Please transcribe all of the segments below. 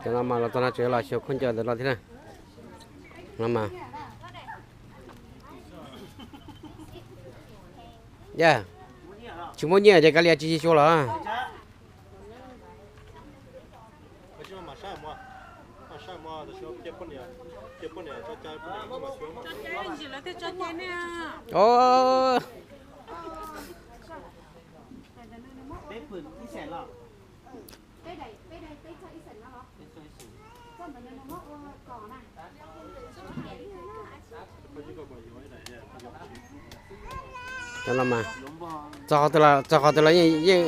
Cov no mas los txog no tseem los xyuas khaub ncaws ntawm no thiab na. No mas, yog tsis muaj nyiaj ces kav liam tsis xyuas los. Os, cov no mas, txog qhov twg los yeej, yeej,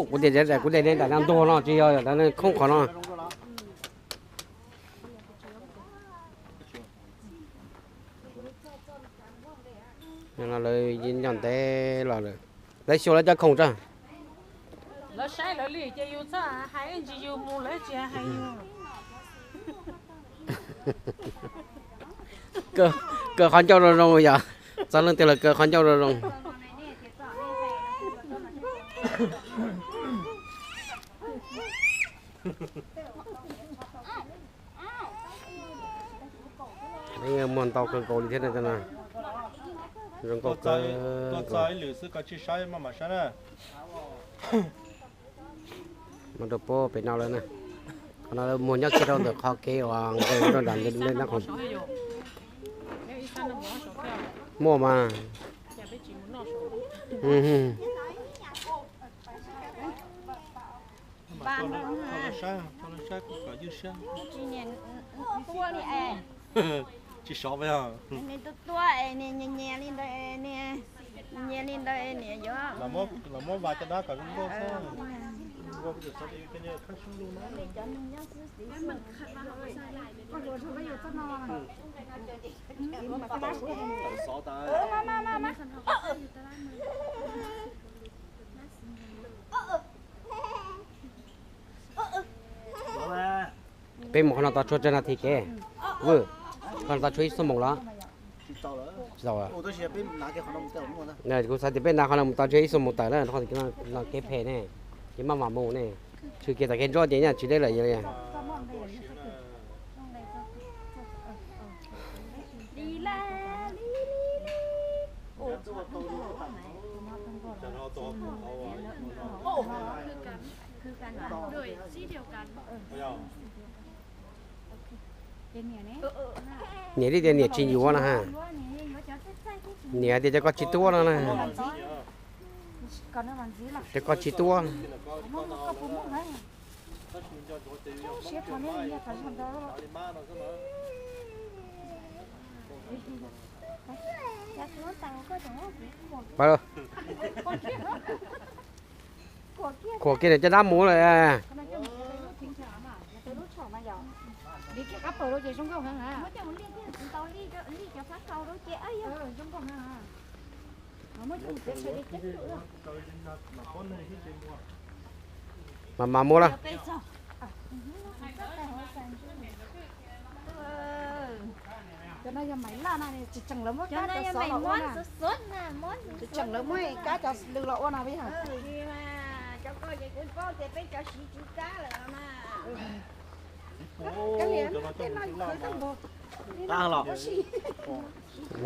kuv tias kuv tias nram ntuag no tsis yog, nram khoob qhov no. Lawv nyob ntev los lawm, lawv xyuas lawv cov khoom tso. Lawv saib lawv li ces yus txhob hais ntsis yus mus lawv tsis hais yus. Kaw qhov ncauj zoo zoo yom, txog leej twg los kaw qhov ncauj zoo zoo. Muag ntau kawg nkaus li thiab no. Zoo nkauj kawg. Tuaj txog ib lwm xwb koj tsis saib maj mam saib na. Mus rau pem no lawm na. Qhov no muag nyob kiag rau ntawm qhov kev uas nqes rau nram ntawd na. Muaj mas. Tsis sov, nws tuaj tuaj es nws nyias nyias li ntawd, nyias nyias li ntawd niam yuav los muab vas cov dab kom zoo nkauj xwb. Cov neeg nyob xwb xwb. Peb mus qhov no tau tshuav tsawg nas this kev? Vwm, qhov no tau tshuav ib xuab moos los? Tsis tau. Kuv xav tias peb hnav qhov no mus tau tshuav ib xuab moos tawm na, qhov no kev phem ne, ces maj mam mus ne, tshwm kiag tom kev ntsuab ces nyaj tsis deb lawm. Niam li tias niam tsis yuav no ha. Niam tias cov koj tsis tuaj no na. Cov koj tsis tuaj. Khuam kiag niam cov dab mus lawm. Mas mas muab lawm. Cov no yog Maiv Laj na, tseem lawv muab kab cov xov los ua na. Tseem lawv muab kab cov lws los ua no.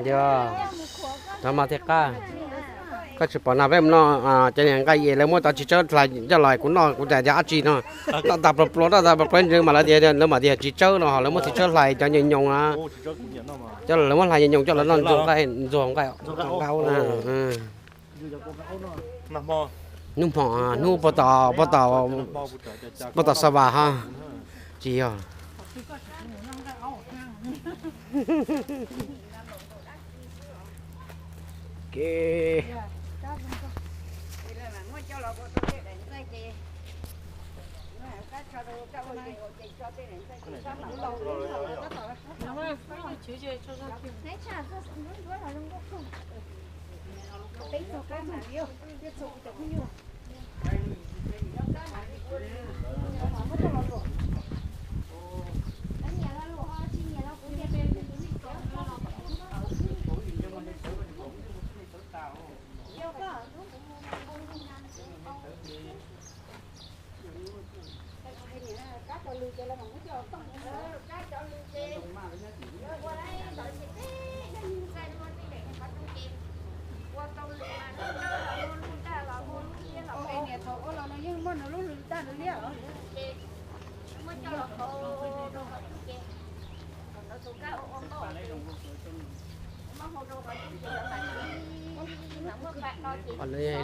Yog, cov mas thiaj qab. Koj tsis pom na, peb mus noj cov niag nqaij es lawv muab cov txiv tsawb hlais coj los kuv noj, kuv tias yog dab tsi no. Noj tag pluas pluas, noj tag pluas pluas ntsees mas lawv tias, lawv mas tias txiv tsawb no, ho lawv muab txiv tsawb hlais cov nyoos nyoos na. Coj los lawv muab hlais nyoos nyoos coj los noj ntxuag nqaij, ntxuag nqaij, ntxuag nqaij aub na. Hnub hmo, hnub puag tom, puag tom, puag tom Xa Vas ha. Tsis yog.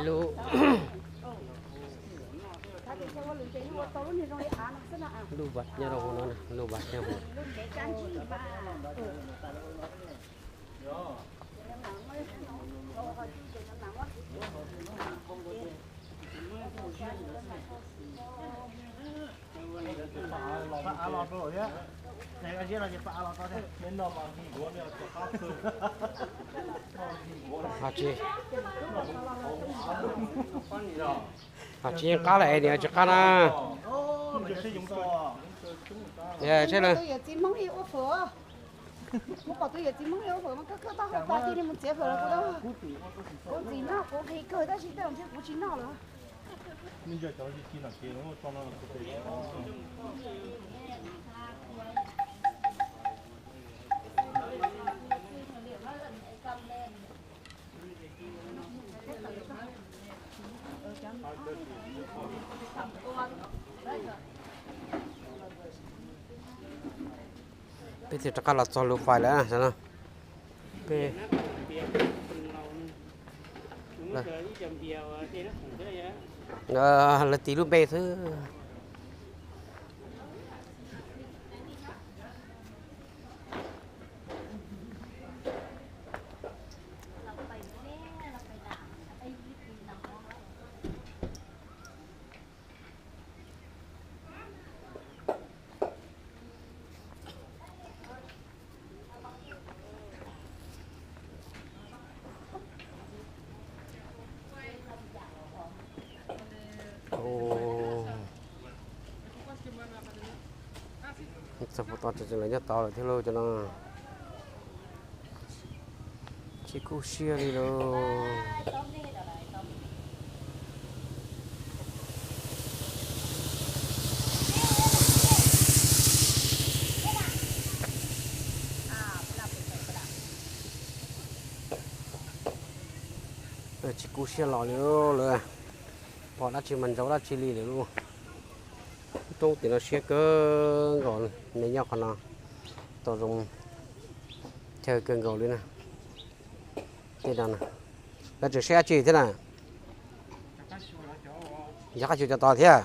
Lub, lub vaj nyob rau hauv no, lub vaj nyob hauv. Ho tsis, ho tsis yeej qab lawm es niam tsis qab na. Seb na. Kuv pom tus yawm txiv Hmoob ib ua fawm, kuv pom tus yawm txiv Hmoob ib ua fawm mas kawg kawg taub hau pag cia li mus txiav fawm los kuv, kuv ntxim noj kuv nqhis kawg tab sis tej zaum ntshe kuv tsis noj lawm. Peb thiaj rov qab los txog lub fais lawm no. Peb, lawv tis lub npe xwb. Txog puag tod ces lawv nyob tod lawm thiab lauj cov no. Tsis kub siab li lauj. Tsis kub siab los li lawm. Pom dab tsi mas ntsaub dab tsi li lawm lauj. Roob tim no siab kawg nkaus, nws nyob qhov no tau zoo chaw kawg nkaus li na. Tej no na, lawv tseem saib dab tsi thiab na? Yog qab xyuas cov tod thiab.